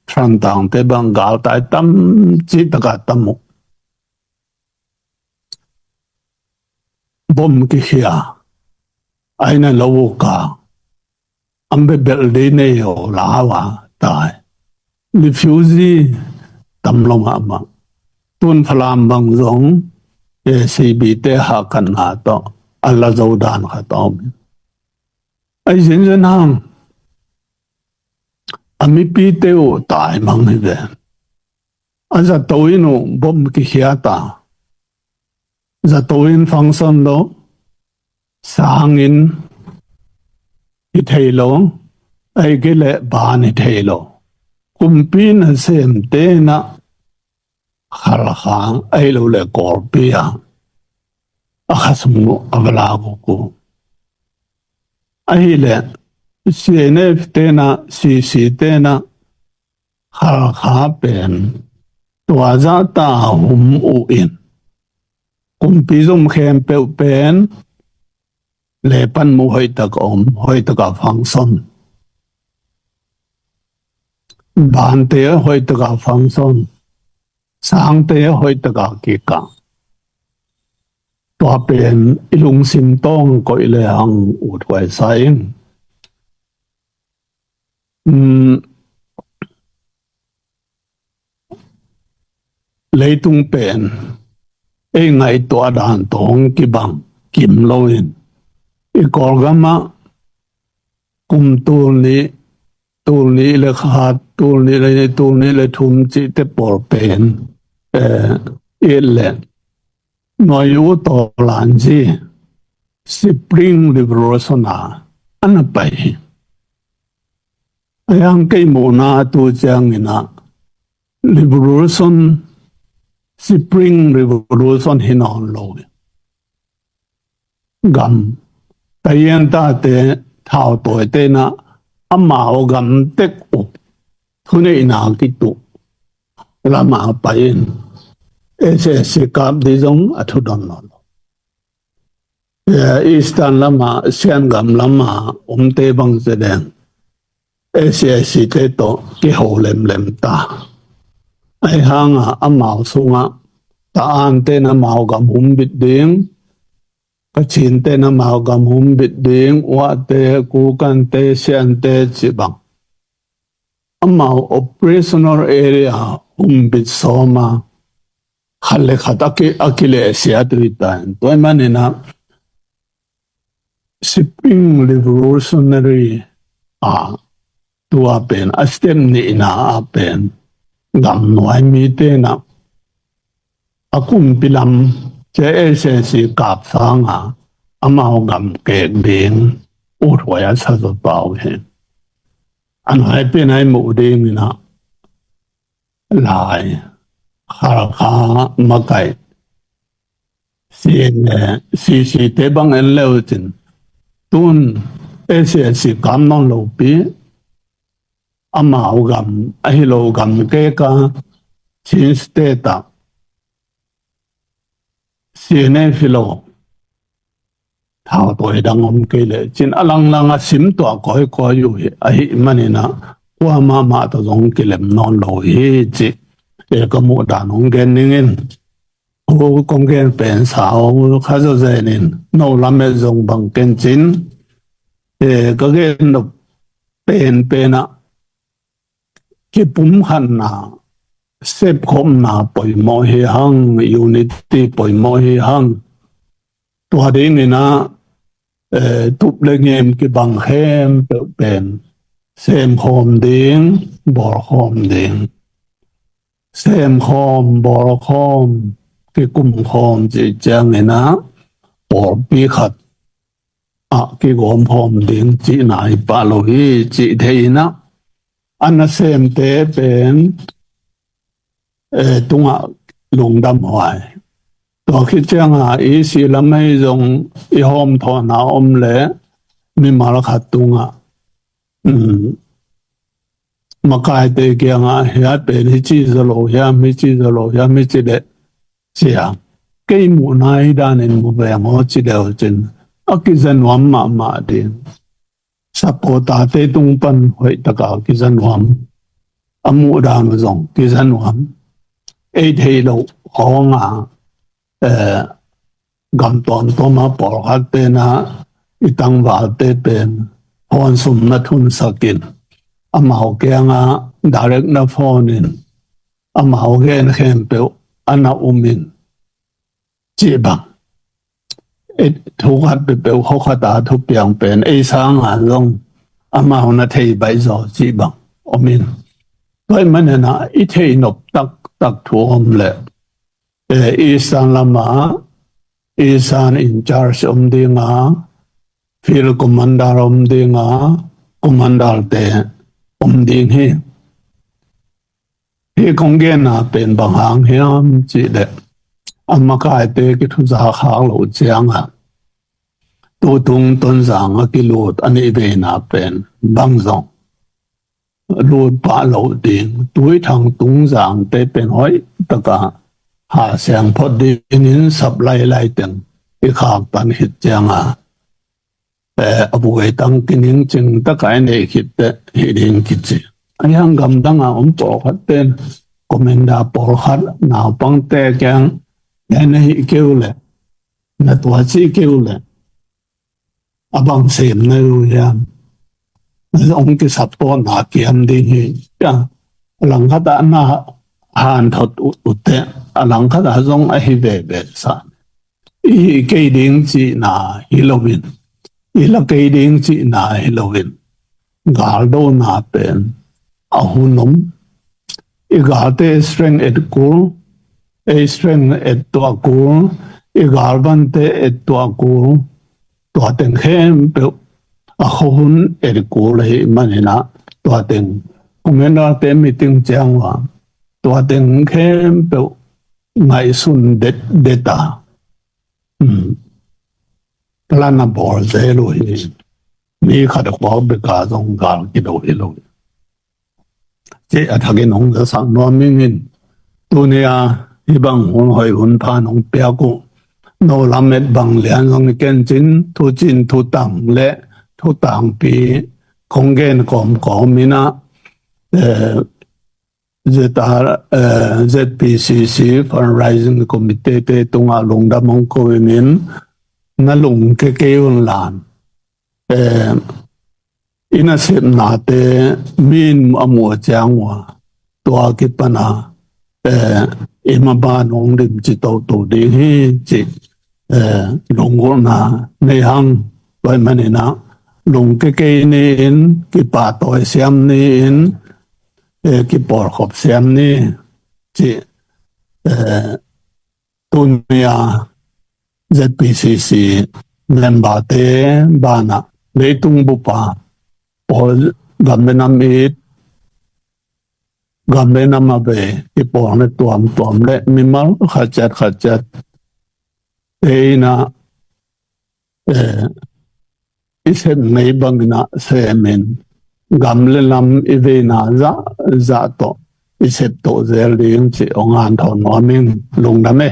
Thantlang te bang galtai tam cih tak a tam uh. Bom kikhia, aina lo uh ka, an bebel dei nei aw, lau a tai. Refugee tam lo mahmah. Tun Falam bang zong, eh, JCB te hahkatna tawh a la zo dan khat a om. Ahi zenzen hang, a mipite uh taimang hi ve. A zato inn uh bom kikhiat a, zato inn function lo, sang inn hi thei lo, ahih kei leh ban hi thei lo. Kumpi nasemte in ah Khalkha ahih lo leh Kawlpi ah a khasung uh a va lak uh ku. Ahih leh CNF te in ah, CC te in ah Khalkha pen tua zahta hum uh in, kumpi zom khempeuh pen le pan mu hoih tak a om, hoih tak a function. Bante hoih tak a function. Sangte hoih tak a kikah. Tua pen i lungsim tawh koih le hang uthuai sa ing. Um, leitung pen ei ngaihtuah dan tawh kibang kim lo in, i Kawlgam ah kum tul nih, tul nih le khat, tul nih le, tul nih le thum cihte pawl pen, eh, i et leh Nawi U Tawlanzi, Spring Revolution a a na pai hi. A yang kei muhna tu ciangin ah revolution, Spring Revolution hi nawn lo hi. Gam tayen tate thautawite na amau gam tek uh thuneihna kituh lama pai in S A C kap di zong a thudon nawn lo. Eastern lama Sian gam lama omte bang zedeng S A C te tawh kiho lemlem ta. Ahi hanga amau sungah Taante na amau gam humbit ding, Kachinte na amau gam humbit ding, Uate, Kukante, Siante cih bang amau operational area humbit sawma khat le khat a ki, a kilehsiat uh hi ta in. Tua ahih maninah Spring Revolutionary a tua pen a step nihna a pen gamnuai mite na a kumpi lam C S S C kap sanga amau gam kek ding uthuai a sa zaw pau hi. A nai pen ai muh dinginah Lai, Khalkha, Makai, C N A, C C te bang en leu cin tun S S C kap nawn lopi amau gam ahi lo gam keka Chin State ah C N F hi lo thautawite dang om kei le cin a langlang a sim tuah kawikawi uh hi. Ahi maninah kua mahmah tawh zong kilem nawn lo hi cih e ka muh dan hong gen ningin. Kong gen pen sau kha zawzenin no lamet zong bang kencin e ka gen nop penpenah kipumkhatna, sepkhopna poimawh hi hang, unity poimawh hi hang. Tua dinginah eh, tup le ngim kibang khempeuh pen semkhawm ding, bawlkhawm ding. Semkhawm, bawlkhawm, kikumkhawm cih cianginah pawlpi khat ah kigawmkhawm ding cihna hi pah lo hi cih thei inah a nasemte pen eh, tungah lungdam huai. Tua khit cianga i si lam ahi zong i hawmthawhna om le mimal khat tungah um, makaite kiangah hiat pen hici zaw lo hiam, hici zaw lo hiam, hici le cia kei muhna hi danin mu veng aw ci leu cin a kiza nuam mahmah ding. Supporter-te tung pan hoih taka kiza nuam, a muh dan uh zong kiza nuam. Ei theih loh hawnga eh, gam tuamtuama pawlkhatte na i tangvalte pen hawnsum na thunsakin amau kianga direct na phone in amau gen khempeuh a na umin cih bang. Thu khat peuhpeuh khua khata thupiang pen ei sanga zong amau na thei baih zaw cih bang omin. Tua ahih maninah i thei nop taktak thu om le eh, Eastern lama Eastern in charge om dinga, field commander om dinga, commander-te om ding hi. Hih kong genna pen bang hang hiam cih leh a makaite kithuza khak loh cianga tutung Tonzang a kilut a nih veina pen bang zong lut pah loh ding, Tuithang Tungzangte pen hoih taka ha siang phot dingin sap lailai teng i khak pan khit cianga eh, a buai tang kiningcing taka i neih khitte hih ding kici. A hiang gamdanga om pawlkhat ten commander pawlkhat naupangte kiang eh, na hih keu le na tua cih keu le a bang sem na lu hiam? Hong kisap tawna kiam ding hi. A langkhatah na hanthot utte a langkhatah zong ahi veve sa. I hih kei ding cihna hi loin i la kei ding cihna hi loin galdona pen a hun om. I galte strength et kul, ei strength et tuah kul, i galvante et tuah kul. tua teng khempeuh a khuahun etkul ahih maninah tua teng commander-te meeting ciang uh a tua teng khempeuh ngaihsun detdet a plan a bawl zel uh hi. Mi khat a khuak beka zong gal kido hi lo. Cih a thakin hong zasak nuam ing in, tuni a hih bang hun hoih hun pha nong piak uh no lamet bang lian zong i kencin thucin thutang le thutangpi kong gen kawmkawm inah ZR, ZPCC Fundraising Committee te tungah lungdam hong ko ing in, na lungke kei un lan i nasepnate min a muh a ciang uh a tua kipana i maba nong limci toto ding hi cih lunggulhna nei hang. Tua ahih maninah lungke kei ni in, kipahtawi siam ni in, kipawlkhop siam ni cih tuni a ZPCC member-te banah leitung bupa pawl, gam le nam it, gam le nam a bei i pawl le tuamtuam le mimal khatciat khatciat te inah i sep ngei banginah semin gam le nam i veina zahzah tawh i sep tawh zel ding cih hong hanthawn nuam ing. Lungdam e.